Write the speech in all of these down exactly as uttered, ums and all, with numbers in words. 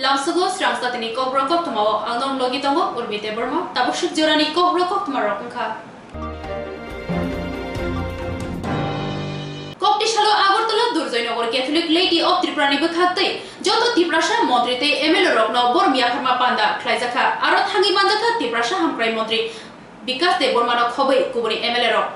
Tamsugo srang satini kokborok koktwmao ang nong logi tongo Urmi Debbarma, tabuk suk jorani kokborok koktwma rok wngkha. Kokti salo Agartala Durjoynagar Catholic Laity of Tripura ni bwkhak twi joto Tiprasa montri tei M L A rokno borom yapharma panda khlaijakha. Aro thangwi manjakha Tiprasa hamkrai montri Bikas Debbarmano khobwi kubuni M L A rok.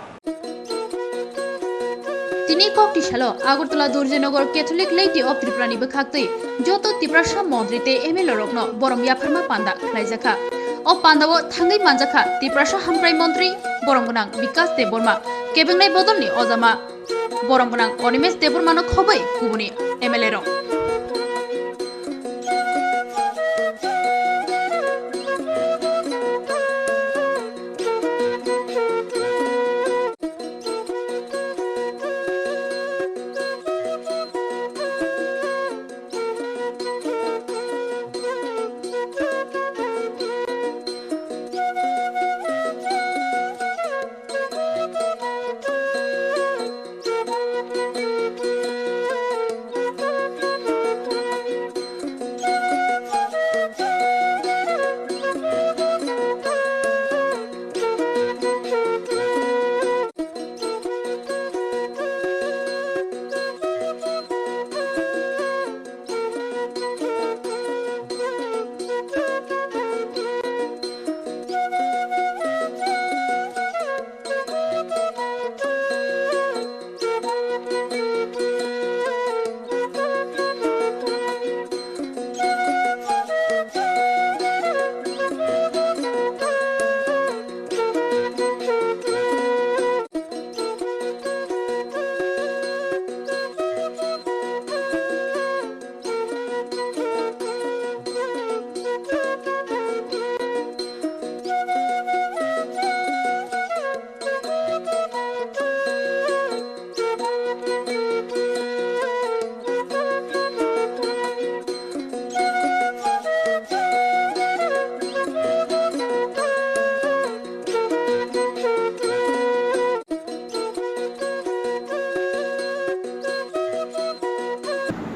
Tini kokti salo Agartala Durjoynagar Catholic Laity of Tripura ni bwkhak twi joto Tiprasa montri tei M L A rokno borom yapharma panda khlaijakha. O pandao thangwi manjakha Tiprasa hamkrai montri borom gwnang Bikas Debbarma, kebengnai bodolni ojama borom gwnang Animesh Debbarmano khobwi kubuni M L A rok.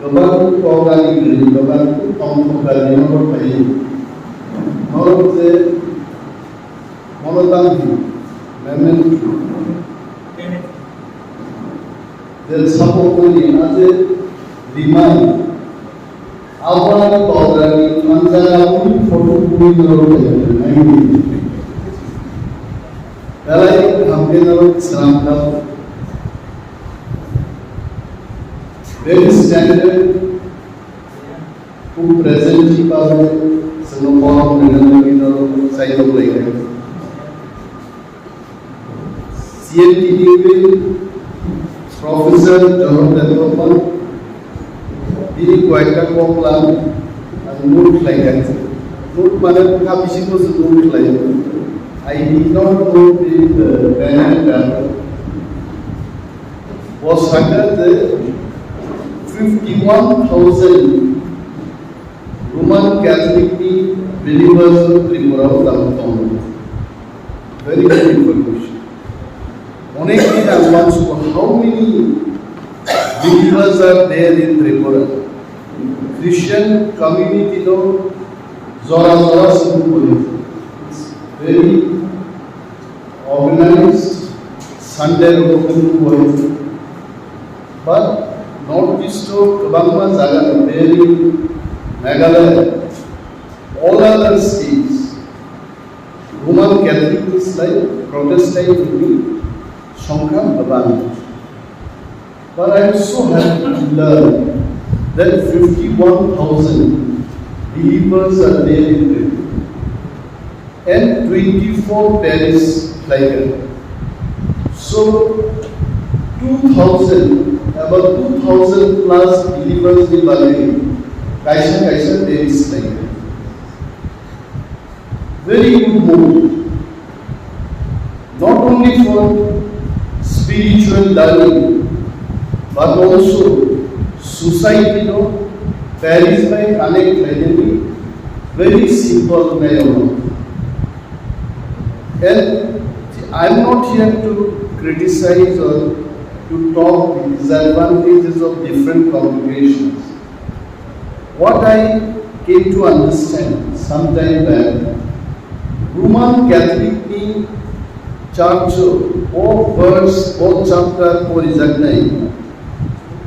Kwbang kok ani kwrwi, kwbang tongthok kari norok phaiwi. Norok je mono tang di, memento. Je sapo kuni aje rimai. Abo ani kodrani manjak aboni photo kuni norok phaiwi naini. Belai hamkhe norok sram kha. Very standard, who presently babu, chwngno borom rwna bagwi norok chaidok lai kha. C N T T U ni Professor Johor Debbarma, bini koyekta koklam ang note khlai kha. Note mane bwkha bisingo se note khlai. I did not know the, uh, banner that. Bo sakha je fifty one thousand Roman Catholic ni believers Tripura o tabuk tongo. Very good information. Onek din ang uansukha, how many believers are there in Tripura? Christian community no jora jora suru kori. Very organized Sunday rogo kunu kori. But North East o kwbangma jaga ni beri Meghalaya, all other states, Roman Catholic ni slai Protestant ni songkha kwbang. But I am so happy to learn that fifty one thousand believers are there in Tripura and twenty four parish khlaikha. So two thousand, about two thousand plus believers ni bagwi kaisa kaisa parish khlaikha. Very good move. Not only for spiritual learning, but also society no parish bai connect khlainani very simple way. And I'm not here to criticize or to talk the disadvantages of different congregations. What I Came to understand sometime back, Roman Catholic ni church o verse o chapter porijaknai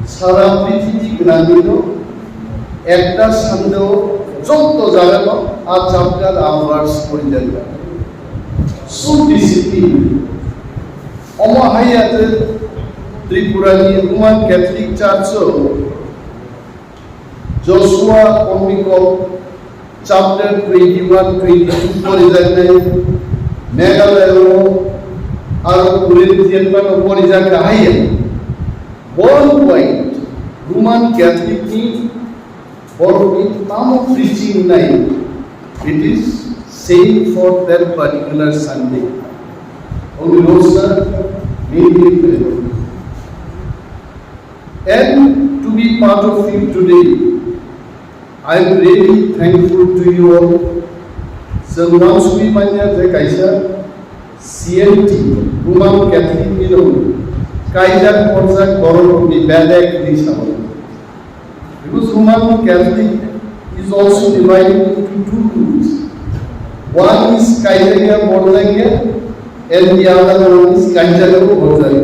sara prithibi gwnangino ekta Sunday o joto jagano a chapter a verse porijaknai. So discipline. Omo hai ya je Tripura ni Roman Catholic Church o Joshua Comic of chapter twenty-one, twenty-two porijaknai, Meghalaya o aro Corinthian pano porijak kahai ya. Born white, Roman Catholic ni borok ni tamo preaching nai, it is same for that particular Sunday. Only Lord sir, mainly prayer. And to be part of it today, I am really thankful to you all. Chwng uansugwi manya je kaisa C N T, Roman Catholic ni rok kaijak porjak borok ni bedek ni sabo. Because Roman Catholic is also divided into two groups. One is Kaijakya Borjakya and the other one is Kaijakya Borjakya.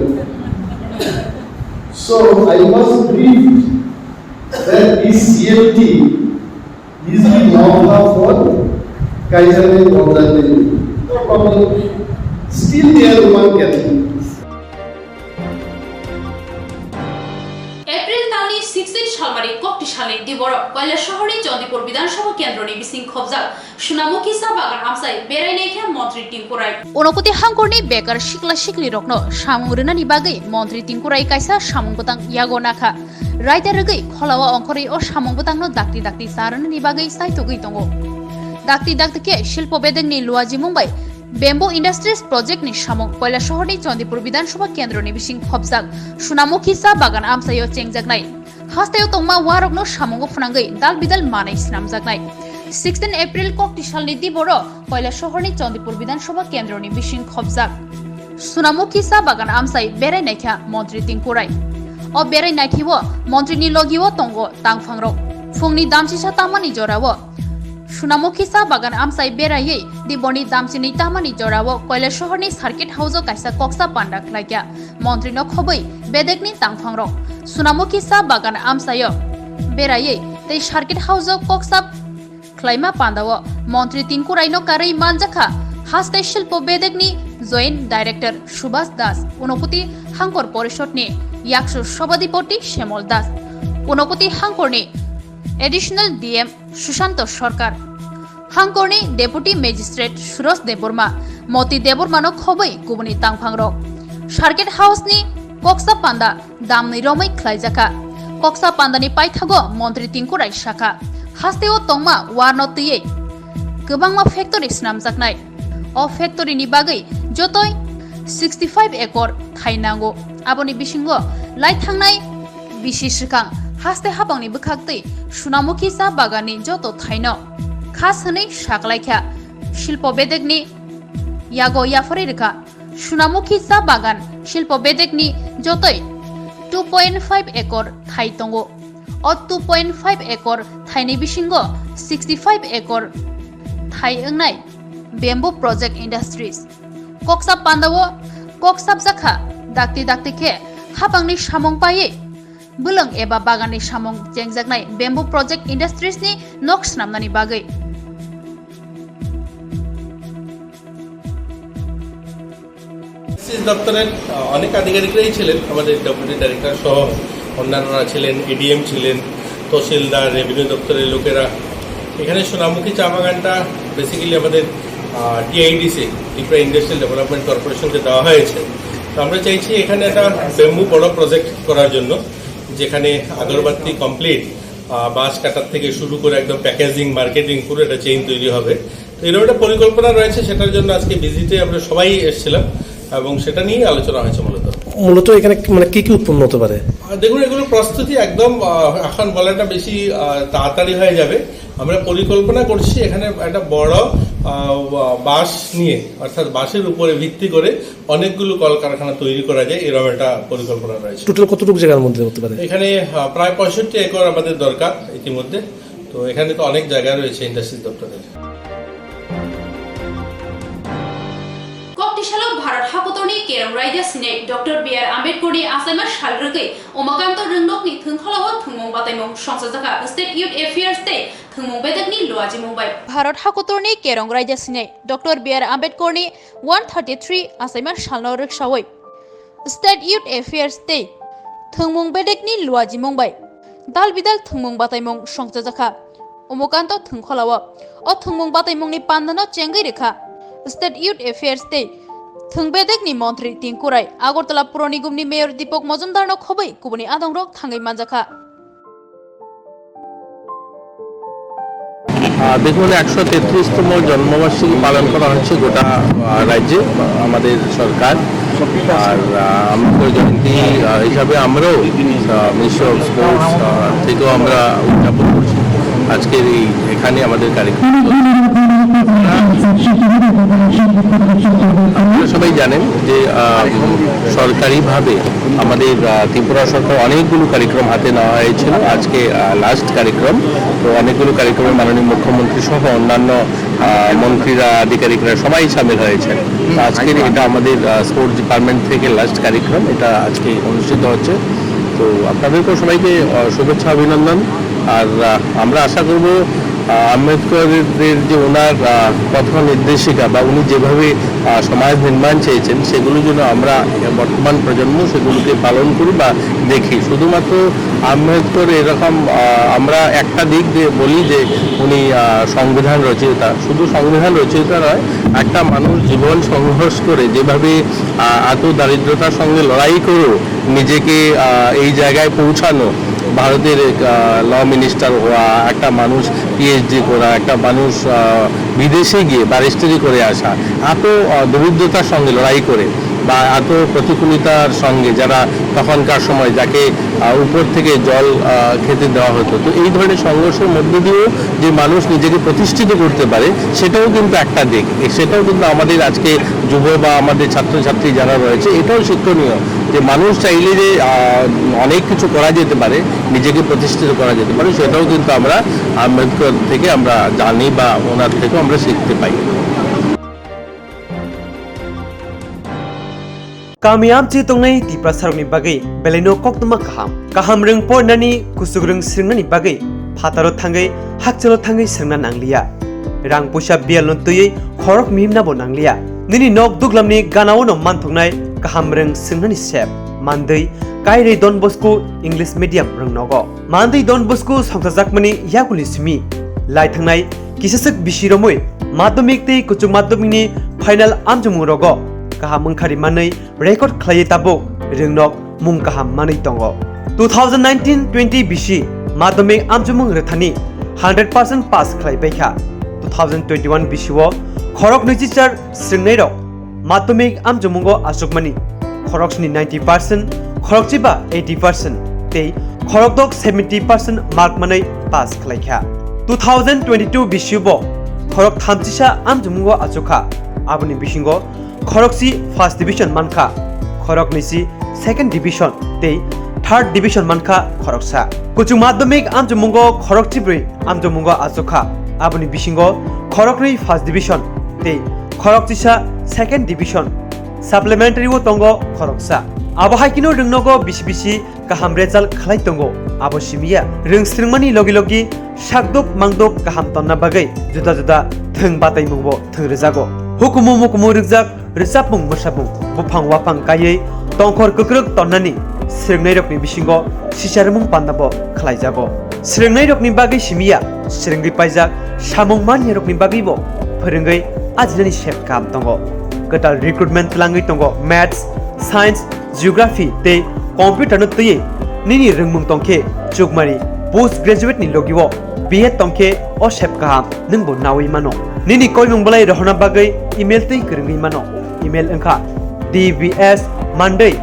So I was briefed that this C N T is the Maha for Kaijakya Borjakya. No problem. Still they are Roman Catholic. April talni sixteen salmari kokti salni diboro Koilasohorni Chandipur Bidhan Sabha kendroni bising khobjak Sunamukhi Cha Bagan amchai berai naikha Montri Tinku Roy. Unakoti hangkorni bekar sikla sikli rokno samung rwnani bagwi Montri Tinku Roy kaisa samung bwtang yago nakha. Raida rwgwi kholao ongkhorwi o samung bwtangno dakti dakti cha rwnani bagwi chaitugwi tongo. Dakti dakti khe Shilpo Bedekni luajimung bai Bamboo Industries Project ni samung Koilasohorni Chandipur Bidhan Sabha kendroni bising khobjak Sunamukhi Cha Bagan amchaio chengjaknai. Hasteo tongma warokno samungo phwnangwi dal bidal manwi snamjaknai. Sixteen April kokti salni diboro Koilasohorni Chandipur Bidhan Sabha kendroni bising khobjak Sunamukhi Cha Bagan amchai berai naikha Montri Tinku Roy. O berai naithio Montri ni logio tongo tangphangrok. Phungni damchisa tamani jorao Sunamukhi Cha Bagan amchai beraiwi diborni damchini tamani jorao Koilasohorni Circuit House o kaisa koksa panda khlaikha. Montri no khobwi bedekni tangphangrok Sunamukhi Cha Bagan amchaio beraiwi tei Circuit House o koksa khlaima pandao Montri Tinku Roy no karwi manjakha haste Shilpo Bedekni Joint Director Subhas Das, Unakoti Hangkor Porishod ni Yaksu Sabhadipoti Shemol Das, Unakoti Hangkorni Additional D M Sushanta Sarkar, Hangkorni Deputy Magistrate Suraj Debbarma, Moti Debbarmano khobwi kubuni tangphangrok. Circuit House ni koksa panda damni romwi khlaijakha. Koksa pandani paithago Montri Tinku Roy sakha, hasteo tongma warno twiwi kwbangma factory snamjaknai. O factory ni bagwi jotoi sixty five acre thai nango. Aboni bisingo lai thangnai bisi swkang haste hapangni bwkhaktwi Sunamukhi Cha Baganni joto thaino kha swnwi saklaikha. Shilpo Bedekni yago yapharwi rwkha. Sunamukhi Cha Bagan Shilpo Bedekni jotoi two point five acre thai tongo. O two point five acre thaini bisingo sixty five acre thai wngnai Bamboo Project Industries. Koksa pandao kok sapjakha, dakti dakti khe hapangni samung paiwi bwlwng eba baganni samung chengjaknai Bamboo Project Industries ni nok snamnani bagwi. SSC দপ্তরের, আহ, অনেক আধিকারিকরাই ছিলেন, আমাদের deputy director সহ অন্যান্যরা ছিলেন, এডিএম ছিলেন, তহসিলদার, রেভিনিউ দপ্তরের লোকেরা। এখানে সোনামুখী চা বাগানটা বেসিক্যালি আমাদের, আহ, টিআইডিসি, ত্রিপুরা ইন্ডাস্ট্রিয়াল ডেভেলপমেন্ট কর্পোরেশনকে দেওয়া হয়েছে। তো আমরা চাইছি এখানে একটা ব্যাম্বু বড় প্রজেক্ট করার জন্য, যেখানে আগরবাতি কমপ্লিট, আহ, বাঁশ কাটার থেকে শুরু করে একদম প্যাকেজিং, মার্কেটিং, পুরো একটা চেইন তৈরি হবে। তো এরকম একটা পরিকল্পনা রয়েছে, সেটার জন্য আজকে ভিজিটে আমরা সবাই এসেছিলাম এবং সেটা নিয়েই আলোচনা হয়েছে মূলত। মূলত এখানে কি, মানে, কি কি উৎপন্ন হতে পারে? আহ, দেখুন, এগুলো প্রস্তুতি একদম, আহ, এখন বলাটা বেশি, আহ, তাড়াতাড়ি হয়ে যাবে। আমরা পরিকল্পনা করছি এখানে একটা বড়, আহ, বাঁশ নিয়ে, অর্থাৎ বাঁশের উপরে ভিত্তি করে অনেকগুলো কলকারখানা তৈরি করা যায়, এরকম একটা পরিকল্পনা রয়েছে। টোটাল কতটুকু জায়গার মধ্যে হতে পারে? এখানে, আহ, প্রায় পঁয়ষট্টি একর আমাদের দরকার ইতিমধ্যে। তো এখানে তো অনেক জায়গা রয়েছে ইন্ডাস্ট্রির দপ্তরের। Koktisalo Bharat hakotorni kerong raida sinai Doctor B R Ambedkarni achaima sal rwgwi Umakanto Rwngnokni thwngkholao thwngmung bataimung songchajakha State Youth Affairs tei thwngmung bedekni luajimung bai. Bharat hakotorni kerong raida sinai Doctor B R Ambedkarni one thirty three achaima salno rwksaui State Youth Affairs tei thwngmung bedekni luajimung bai dal bidal thwngmung bataimung songchajakha. Umakanto thwngkholao o thwngmung bataimungni pandano chengwi rwkha State Youth Affairs tei thwng bedekni montri Tinku Rai, Agartala Puro Nigomni Mayor Deepak Majumdarno khobwi kubuni adongrok thangwi manjakha. আহ, দেখুন, একশো তেত্রিশতম জন্মবার্ষিকী পালন করা হচ্ছে গোটা আহ, রাজ্যে। আমাদের সরকার আর আহ, আম্বেদকর জয়ন্তী আহ, হিসাবে আমরাও মিনিস্ট্রি অফ স্পোর্টস থেকেও আমরা উদযাপন করছি আজকের এই এখানে আমাদের কার্যক্রম। আপনারা সবাই জানেন যে আহ, সরকারিভাবে আমাদের আহ, ত্রিপুরা সরকার অনেকগুলো কার্যক্রম হাতে নেওয়া হয়েছিল। আজকে লাস্ট কার্যক্রম, তো অনেকগুলো কার্যক্রমে মাননীয় মুখ্যমন্ত্রী সহ অন্যান্য আহ, মন্ত্রীরা, আধিকারিকরা সবাই সামিল হয়েছেন। তো আজকের এটা আমাদের স্পোর্টস ডিপার্টমেন্ট থেকে লাস্ট কার্যক্রম, এটা আজকে অনুষ্ঠিত হচ্ছে। তো আপনাদেরকেও সবাইকে আহ, শুভেচ্ছা, অভিনন্দন। আর আহ, আমরা আশা করব আহ, আম্বেদকরের যে ওনার আহ, পথ নির্দেশিকা বা উনি যেভাবে আহ, সমাজ নির্মাণ চেয়েছেন, সেগুলো যেন আমরা বর্তমান প্রজন্ম সেগুলোকে পালন করি বা দেখি। শুধুমাত্র আম্বেদকর এরকম আহ, আমরা একটা দিক দিয়ে বলি যে উনি আহ, সংবিধান রচয়িতা, শুধু সংবিধান রচয়িতা নয়, একটা মানুষ জীবন সংঘর্ষ করে যেভাবে আহ, এত দারিদ্রতার সঙ্গে লড়াই করেও নিজেকে আহ, এই জায়গায় পৌঁছানো, ভারতের ল মিনিস্টার হওয়া, একটা মানুষ পিএইচডি করা, একটা মানুষ আহ, বিদেশে গিয়ে ব্যারিস্টারি করে আসা, এত আহ, দরিদ্রতার সঙ্গে লড়াই করে বা এত প্রতিকূলতার সঙ্গে যারা তখনকার সময় যাকে আহ, উপর থেকে জল আহ, খেতে দেওয়া হতো, তো এই ধরনের সংঘর্ষের মধ্য দিয়েও যে মানুষ নিজেকে প্রতিষ্ঠিত করতে পারে, সেটাও কিন্তু একটা দিক। এ, সেটাও কিন্তু আমাদের আজকে যুব বা আমাদের ছাত্রছাত্রী যারা রয়েছে, এটাও শিক্ষণীয় যে মানুষ চাইলে যে আহ, অনেক কিছু করা যেতে পারে, নিজেকে প্রতিষ্ঠিত করা যেতে পারে, সেটাও কিন্তু আমরা আম্বেদকর থেকে আমরা জানি বা ওনার থেকেও আমরা শিখতে পাই। Kami amchi tongnai Tiprasarokni bagwi belaino koktwma kaham. Kaham rwng porinani, kuchuk rwng swrwngnani bagwi phataro thangwi, hakchalo thangwi swrwngna nangliya. Rang puisa biyalno twiwi khorok mihimnabo nangliya. Nini nok duglamni ganaono manthoknai kaham rwng swrwngnani sep. Mandwi Kairwi Don Bosco English Medium rwngnogo. Mandwi Don Bosco songchajakmani yakulni simi lai thangnai kisaswk bisi romwi madhyamik tei kuchuk madhyamikni final amchomung rogo kaham wngkhari manwi record khlaiwi tabuk rwngnok mung kaham manwi tongo. Two thousand nineteen twenty bisi madhyamik amchomung rwthani hundred percent pass khlai baikha. Two thousand twenty-one bisio khorok nwichichar swrwngnairok madhyamik amchomungo achukmani khoroksni ninety percent, khorokchiba eighty percent tei khorokdok seventy percent mark manwi pass khlaikha. Two thousand twenty-two bisibo khorok thamchisa amchomungo achukha, aboni bisingo khorokchi first division mankha, khoroknwisi second division tei third division mankha khoroksa. Kuchuk madhyamik amchomungo khorokchibrwi amchomungo achukha, aboni bisingo khoroknwi first division tei khorokchisa second division. Supplementary o tongo khoroksa. Abo hai kheno rwngnogo bisi bisi kaham result khlai tongo. Abo simiya rwng swrwngmani logi logi sakduk mangduk kaham tonna bagwi juda juda thwng bataimungbo thwng rwjago. Hukumu mukumu rwkjak rwchapmung mwsapmung buphang waphang kaiwi tongkhor kwkrwk tonnani swrwngnairokni bisingo sicharwmung pandabo khlaijago. Swrwngnairokni bagwi simiya swrwngwi paijak samung maniyarokni bagwibo phwrwngwi ajinani sep kaham tongo. Kwtal recruitment twlangwi tongo Maths, Science, Geography tei Computer no twiwi nini rwngmung tongkhe chukmani post graduate ni logi o B Ed tongkhe o sep kaham nwngbo nawi mano. Nini koimung bolai rohorna bagwi email twi kwrwngwi mano. Email wngkha D B S Monday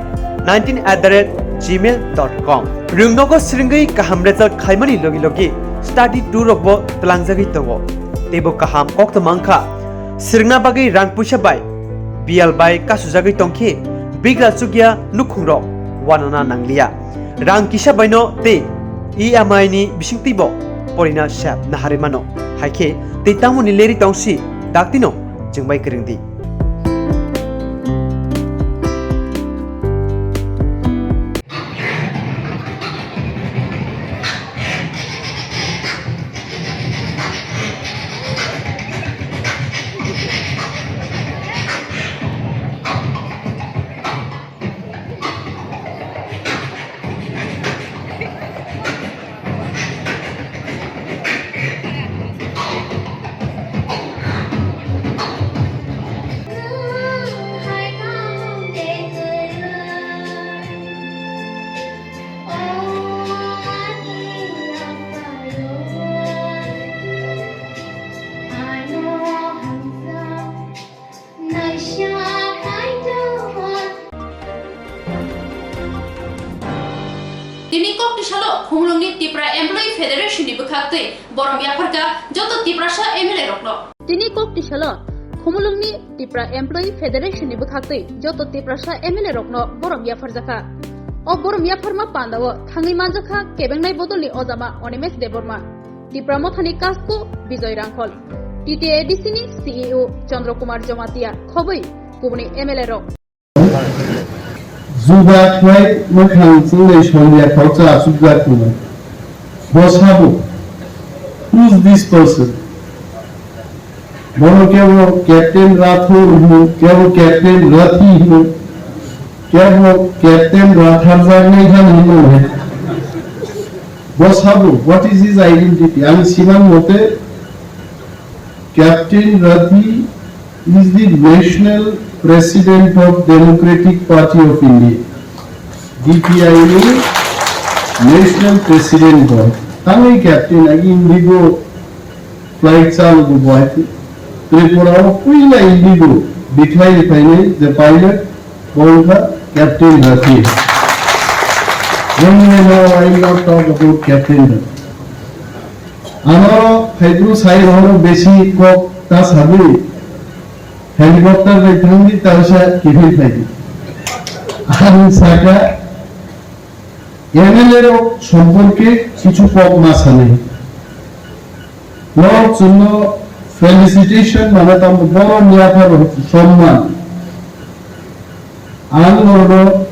nineteen at the rate gmail dot com. Rwngnogo swrwngwi kaham result khlaimani logi logi study tour rokbo twlangjagwi tongo. Teibo kaham koktwma wngkha swrwngna bagwi rang puisa bai biyal bai kasujagwi tongkhe bigra chukya nukhungrok wanana nangliya. Rang kisa baino tei E M I ni bisingtwibo porina sep naharwi mano. Hai khe tei tamoni leri tongsi daktino chwngbai kwrwng di. Tini kok tisalo Khumulwngni Tipra Employee Federation ni bwkhaktwi borom yapharkha joto Tiprasa M L A rokno. Tini kok tisalo Khumulwngni Tipra Employee Federation ni bwkhaktwi joto Tiprasa M L A rokno borom yapharjakha. O borom yapharma pandao thangwi manjakha kebengnai bodolni ojama Onimesh Debbarma, Tipra Mothani Kasko Bijoy Rangkhol, T T A D C ni C E O Chandra Kumar Jamatia khobwi kubuni M L A rok. Juda khlai mwkhang chingnai solia khoroksa achukjak tongo. Bo sabo, "Who is this person?" Bono kebo Captain Rathore hino, kebo Captain Rathi hino, kebo Captain Ratharjaknai hwn hino. Bo sabo, what is his identity? Ang siman mote, Captain Rathi is the National President of Democratic Party of India, D P I ni National President bo. Tangwi Captain agi Indigo flight chalogo bo, I think. Tripura o puila Indigo bikhlai phainai je pilot, bo wngkha Captain Rathi. Only now I will not talk about Captain Rathi. Ano phaitru sai rohoro besi kok ta sagwi helicopter bai thangdi ta wngsa kiphil phaidi. Ang saka M L A rok somporke kichu kok ma sanai. Norok chwngno felicitation mane tamo borom yaphar somman. Ang norokno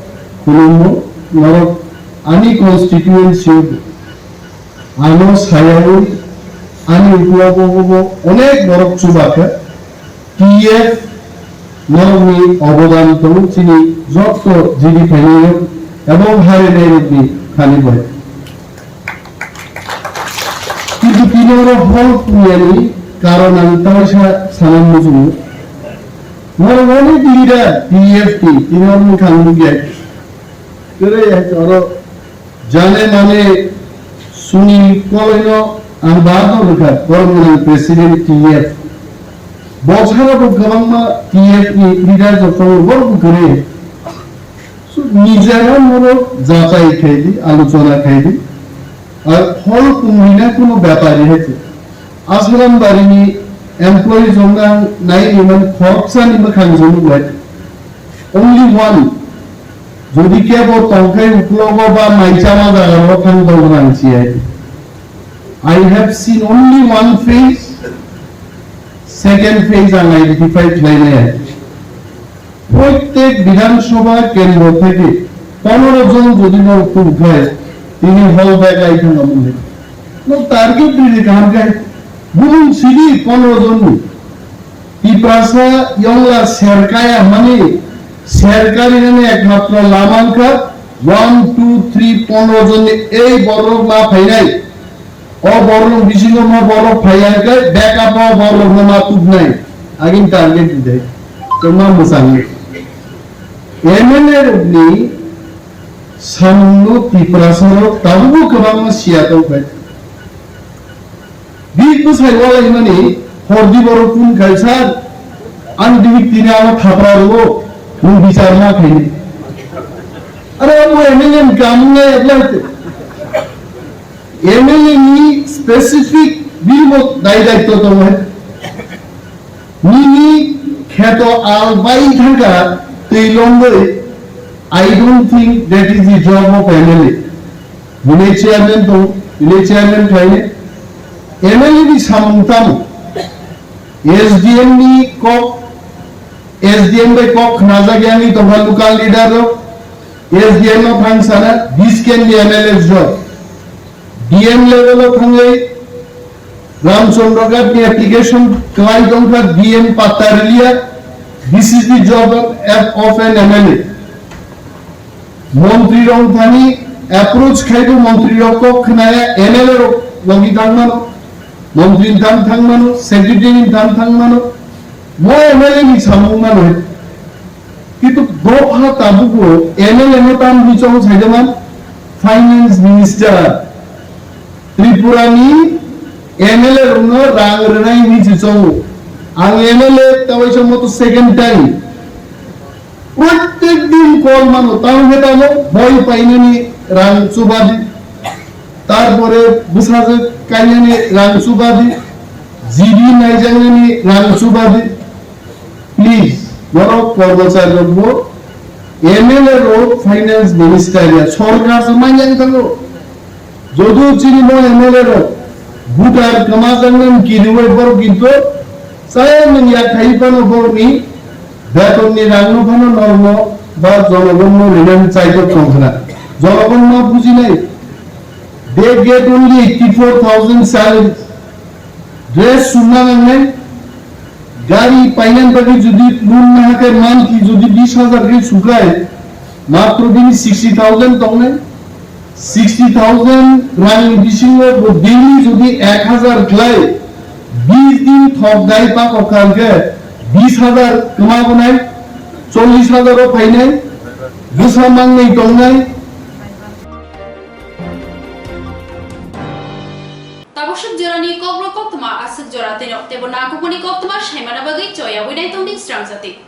khulumno, norok ani constituency o ano sayaui ani uklogo onek borok chubakha. T F norokni obodan tongo chini jotto jidi khainai rok ebong harinai rokni thani bai. Kintu tini oro hol phunyani karon ang taisa sanam muchungo. Norok onek leader T F ni tini oro mwkhang nukya. Kwrwi hai oro jane mane Sunil Koloino ang bato rwkha, borok mwnang President T F. Bosaro bo kwbangma T F ni leader rok tongo, borok bo kwrwi. So, nijera norok jachai khaidi, alochona khaidi. Ar hol pungwina kuno bepari hai se. Asaram barini employee jongno ang nai ni man khoroksa ni mwkhang jonu bai. Only one. Jodi kebo tongkhai uklogo ba maichama jaga ro thang dong nang si hai. I have seen only one face. Second face ang identify khlainai hai. Prottek Bidhan Sabha kendro theke ponero jon jodi norok tubukhlai, tini hall bag lai thangma mwnwi. No target ridi kaham khe, bumung sidi ponero jonni. Tiprasa yongla serkaya hwnmani, serkarinani ekmatro lama wngkha one, two, three, ponero jonni ei borok ma phainai. O borok bisingo ma borok phaiya khe backup o borok no ma tubnai. Agin target di dai. Tongma mwsang. M L A rokni samungno Tiprasa rok tabukbo kwbangma siya tongkha. Big bwsai walaimani hordi borok kun khai sir. Ang bihik tini ano thapra rwo. Nwng bichar ma khaini. Are abo M L A ni kamung nai apply te. M L A ni specific birmo dai daitto tongo hai. Nini kheto al bai thangkha twi longwi, I don't think that is the job of M L A. Village chairman tong, village chairman khaine, M L A ni samung tamo? S D M ni kok, S D M bai kok khnajak yani tongkha local leader rok, S D M no thang sana, this can be M L A job. D M level o thangwi Ramchandra Ghat ni application kwlai tongkha, D M patta riliya, this is the job of, of an M L A. Montri rok thani approach khaibo, montri rok kok khnaya, M L A rok logi thangmano, montri ni thang thangmano, secretary ni thang thangmano, mo M L A ni samung mano. Kintu dopha tabugo M L A no tam ni chong saidama finance minister Tripura ni M L A rokno rang rwnai ni se chongo. Ang M L A tawaisa moto second time. Prottek din call mano, tamo khe tamo boi painani rang chubadi, tarpore bwsajwk kainani rang chubadi, G D naijaknani rang chubadi. Please, borok kormochari rokbo M L A rok finance minister ya sorkar se manya thango. Jodu chini mo M L A rok voter kwmajaknani kiriwi borok kintu chaya nwng yak khai phano borokni betonni rangno phano normo ba jonogonno rinani chaitok tongkhna. Jonogon ma bujinai. They get only eighty-four thousand salary. Dress sumna nangnai. Gari painani bagwi jodi loan na hake monthly jodi bis hajar khe sukai, matro bini sixty thousand tongnai. Sixty thousand rang ni bisingo bo daily jodi ek hajar khlai, bis din thok dai pa kokha hwnkhe bis hajar kwma bonai, chollish hajar o phainai, bwsa mangnwi tongnai. Tabuk swk jorani kokrok koktwma aswk jora teno, teibo nangkukmani koktwma saimana bagwi choya winai tongdi srang jati.